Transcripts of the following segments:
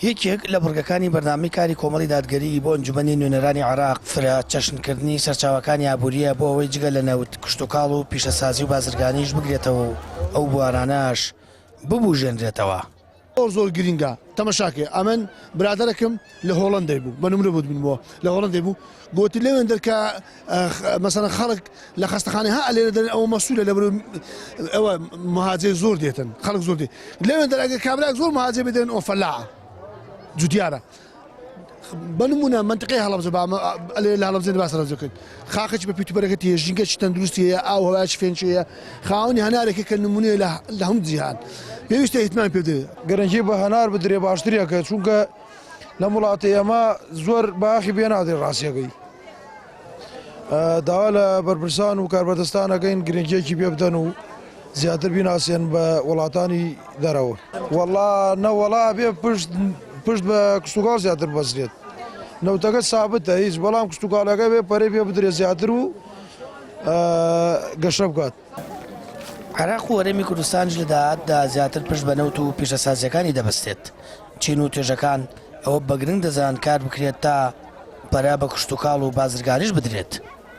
یەکێک لە بڕگەکانی بەرنامەی کاری کۆمەڵی دادگەریی بۆ ئەنجومەنی نوێنەرانی عێراق، فرە چەشنکردنی سەرچاوەکانی ئابوورییە بۆ ئەوەی جگە لە نەوت، کشتوکاڵ و پیشەسازی و بازرگانیش بگرێتەوە و ئەو بوارانەش ببوژێنرێتەوە. زۆر زۆر گرینگە تەمەشاکەی ئەمن برادەرەکم لە هۆڵەندەی بوو بە نمرە بوت بنمەوە لە هۆڵەندەی بوو گوتی لەوێن دەرکە مەسەلەن خەڵک لە خەستەخانەی ها لێرە دەرێن ئەوە مەسوولە لە ئەوە مهاجر زۆر دێتن خەڵک زۆر دێ لەوێن دەر ئەگەر کابراک زۆر مهاجر بدەن ئەو فەلاعە جوتیارە بە نمونە منطقەی هەڵەبجە با لە هەڵەبجە باس هەڵەبجە کرد خاکێکی بە پیت و بەرەکەتی هەیە ژینگەکی تەندروستی هەیە ئاو هەوایەکی فێنکی هەیە خاوەنی هەنارێکە کە نمونەیە لە هەموو جیهان پێویستە ئیهتمام پێ بدرێت. گرنگی بە هەنار بدرێ باشتریەکە چونکە لەم وڵاتی ئێمە زۆر باخی پێ نادرێ ڕاستیەکەی داوا لە بەرپرسان و کاربەدەستان ئەکەین گرنگیەکی پێ بدەن و زیاتر بیناسێن بە وڵاتانی دەرەوە. وەڵا نەوەڵا بێ پشت پشت بە کشتوکاڵ زیاتر بەسرێت نەوتەکە سابتە هیچ بەڵام کشتوکاڵەکە بێ پەرەی پێ بدرێت زیاتر و گەشە بکات. عێراق و هەرێمی کوردستانیش لە داهاتدا زیاتر پشت بە نەوت و پیشەسازییەکانی دەبەستێت. چین و توێژەکان ئەوە بە گرنگ دەزانن کار بکرێت تا پەرە بە کشتوکاڵ و بازرگانیش بدرێت.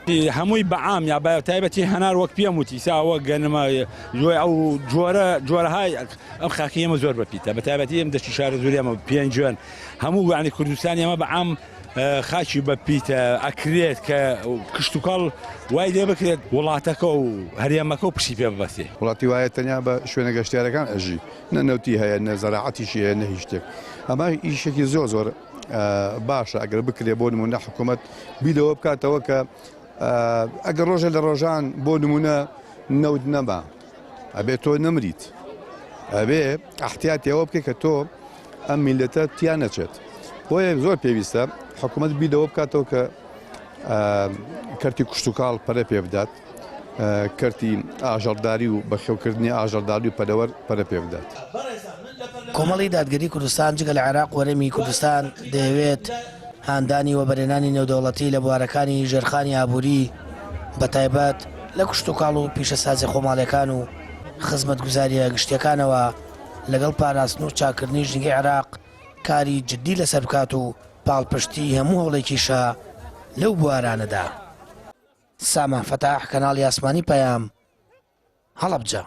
هەمووی بە عام یا بە تایبەتی هەنار وەک پێم وتی سا وەک گەنمە جۆی ئەو جۆرە جۆرەهای ئەم خاکی ئێمە زۆر بەپیتە بە تایبەتی ئەم دەشتی شارە زۆری ئەمە پێنجوێن هەموو یعنی کوردستانی ئەمە بە عام خاکی بەپیتە ئەکرێت کە کشتوکاڵ وای لێ بکرێت وڵاتەکە و هەرێمەکە و پشتی پێ ببەستێ. وڵاتی وایە تەنیا بە شوێنە گەشتیارەکان ئەژی نە نەوتی هەیە نە زەراعەتیشی هەیە نە هیچ شتێک ئەمە ئیشێکی زۆر زۆر باشە ئەگەر بکرێ بۆ نمونە حکوومەت بیرەوە بکاتەوە کە ئەگەر ڕۆژە لە ڕۆژان بۆ نمونە نەوت نەما ئەبێ تۆ نەمریت ئەبێ احتیاتیەوە بکە کە تۆ ئەم میلەتە تیا نەچێت بۆیە زۆر پێویستە حکوومەت بیرەوە بکاتەوە کە کەرتی کشتتوکاڵ پەرە پێ بدات کەرتی ئاژەڵداری و بەخێوکردنی ئاژەڵداری و پەلەوەر پەرە پێ بدات. کۆمەڵی دادگەری کوردستان جگە لە عێراق و هەرێمی کوردستان دەیەوێت هاندانی وەبەرهێنانی نێودەوڵەتی لە بوارەکانی ژێرخانی ئابووری بەتایبەت لە کشتوکاڵ و پیشەسازیە خۆماڵیەکان و خزمەتگوزاریە گشتیەکانەوە لەگەڵ پاراستن و چاککردنی ژینگەی عێراق کاری جدی لەسەر بکات و پاڵپشتی هەموو هەوڵێکیشە لەو بوارانەدا. سامان فەتاح، کەناڵی ئاسمانی پەیام، هەڵەبجە.